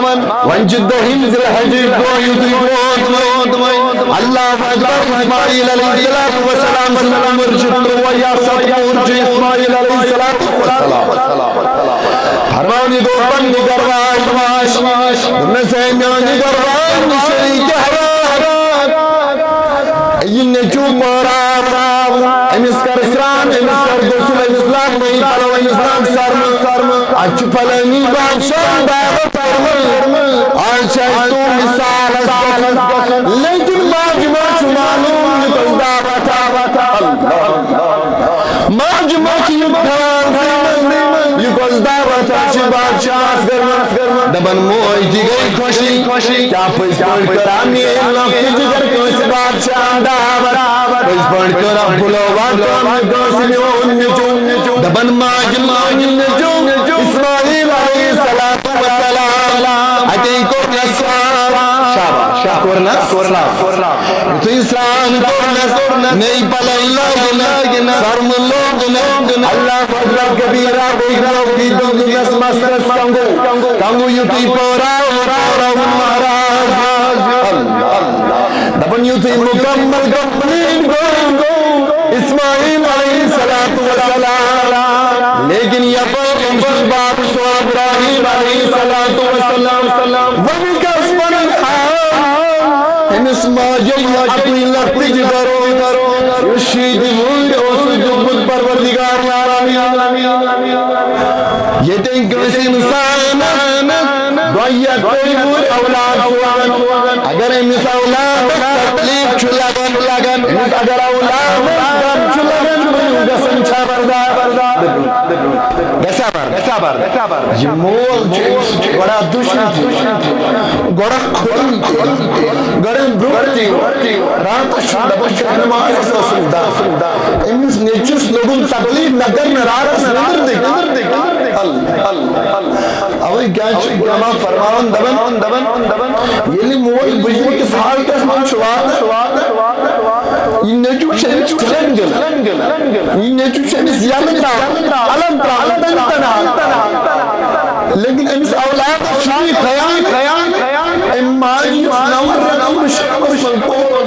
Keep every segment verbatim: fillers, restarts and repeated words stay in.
وۄنۍ چھِ دٔہِم ذی الحجٕچ دۄہ یُتھُے ووت وۄنۍ۔ اللہ اکبر، اسماعیل علیہ الصلوۃ والسلام سٕنٛز عمر چھِ تُرٛواہ یا ستوُہ چھِ اسماعیل علیہ الصلوۃ والسلام۔ فرمان یہِ گوٚو پننہِ گرٕ واج واج۔ دوٚپنَس، "اے میٛانہِ گرٕ واجہِ شریٖکہِ حیات، یہِ نیٚچوٗ پٲراو، أمِس کر سرٛان، أمِس کر غسل، أمِس لاگ نٔے پلو، أمِس لاگ سرمہٕ۔ اَتہِ چھُ فلٲنی بادشاہ دعوت کٔرمٕژ۔ آز چھِ اَسہِ تُہُنٛد مثالَس گژھُن۔" لیکن ماجہِ ما چھُ معلوم یہِ کۄس دعوت؟ اللہ۔ ماجہِ ما چھِ یہِ خیال تھاوان، یہِ کۄس دعوت چھِ بادشاہَس کٔرمٕژ؟ دَپان موج تہِ گٔے خوشی، کیٛاہ پٔزۍ پٲٹھۍ کٔر میٛٲنۍ لۄکٹہِ جِگر کٲنٛسہِ بادشاہَن دعوت؟ پٔزۍ پٲٹھۍ کٔر بُلووا کٲنٛسہِ میون نیٚچوٗ؟ دَپان ماجہِ، ماجہِ نیٚچوٗ اسماعیل علیہ السلام والسلام۔ اَتے کوٚر مےٚ سرٛان۔ شاباش، شاباش۔ کوٚر نہ سرٛان۔ یُتھُے سرٛان کوٚر مےٚ، نٔے پَلَے لٲگۍ مےٚ، سرمہٕ لوگ مےٚ۔ اللہ اکبر کبیرہ، بیٚیہِ لوگ بیٚیہِ دیُت مےٚ مَستَس کنٛگو۔ کنٛگو یُتھُے پٲراو، پٲراوُن مہراز۔ اللہ۔ دَپان یُتھُے مُکمل complete گوٚو اسماعیل علیہ الصلوۃ والسلام، لیکن یپٲرۍ أمۍ سُنٛد باب چھُ ابراہیم علیہ الصلوۃ والسلام۔ وۄنۍ کیٛاہ اوس پَنُن حال؟ أمِس ماجہِ یہِ اَکُے لۄکٹہِ جِگر، یُس شیٖتہِ وُہٕرۍ اوسُس دیُتمُت پروردگار عالمین۔ ییٚتٮ۪ن کٲنٛسہِ اِنسانَس دۄیہِ یا ترٛیٚیہِ وُہٕرۍ اولاد سوزان، اگر أمِس اولادَس تکلیٖف چھُ لگان، لگان، أمِس اگر اولادَس غم چھُ لگان، تٔمِس گژھان چھا بردار؟ گژھِ بردار۔ یہِ مول چھُ أمِس گۄڈٕ اَتھ دُشمن تہِ، گۄڈٕ اَتھ کھوٚرُن تہِ، گۄڈٕ اَتھ برٛونٛہہ تہِ۔ راتَس چھُ دَپان، شاہ نمازَس ٲسٕم دَگ۔ أمِس نیٚچوِس لوٚگُن تکلیٖف، مےٚ کٔر نہٕ راتَس نٮ۪نٛدٕر تہِ۔ اللہ، اللہ، اللہ۔ اوے کیٛاہ چھِ علماء فرماوان، دَپان، دَپان، دَپان، ییٚلہِ موج بُجرِ کِس حالتَس منٛز چھُ واتان، یہِ نیٚچوٗ چھُ أمِس ٹھِلَن دِوان، یہِ نیٚچوٗ چھُ أمِس یَلہٕ ترٛاوان، اَلَن ترٛاوان، تَنہٕ تَنہٕ۔ لیکن أمِس اولادَس چھُنہٕ یہِ خیال، أمۍ ماجہِ یُس نَوَن رٮ۪تَن مُشکِلَس منٛز پوٚر۔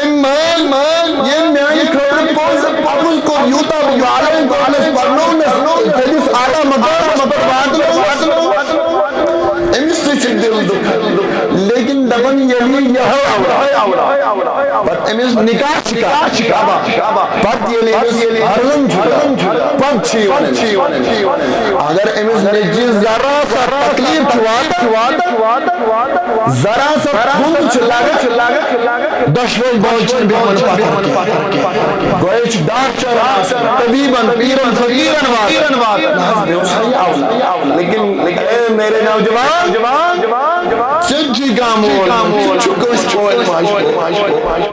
أمۍ مٲلۍ، مٲلۍ، ییٚمۍ میٛانہِ خٲطرٕ پوٚز، پوٚز کوٚر، یوٗتاہ بہٕ بالغ گوٚونَس، پَرنوونَس، تٔمِس اعلیٰ مقامَس پٮ۪ٹھ واتنوونَس، أمِس تہِ چھُ دِل دُکھ۔ لیکن دَپان، ییٚلہِ یہِ یِہوٚے اولاد، پَتہٕ أمِس نِکاح چھِ کَران، پَتہٕ ییٚلہِ أمِس ہرلُن چھُ کَران، پَتہٕ چھِ یِوان أمِس۔ اگر أمِس نیٚچوِس ذرا سا تکلیٖف چھُ واتان، ذرا سا کُن چھُ لگان، دۄشوے بٲژ چھِنہٕ بیٚہوان پتھر کینٛہہ۔ گوٚو یہِ چھُ ڈاکٹر آسان، طبیٖبن، پیٖرن، فقیٖرن واتان۔ نہ حظ، مےٚ اوس ہا یہِ اولاد۔ لیکن اے میرے نوجوان، ژےٚ تہِ چھُے کانٛہہ مول، ژٕ تہِ چھُکھ کٲنٛسہِ کورِ ماجہِ۔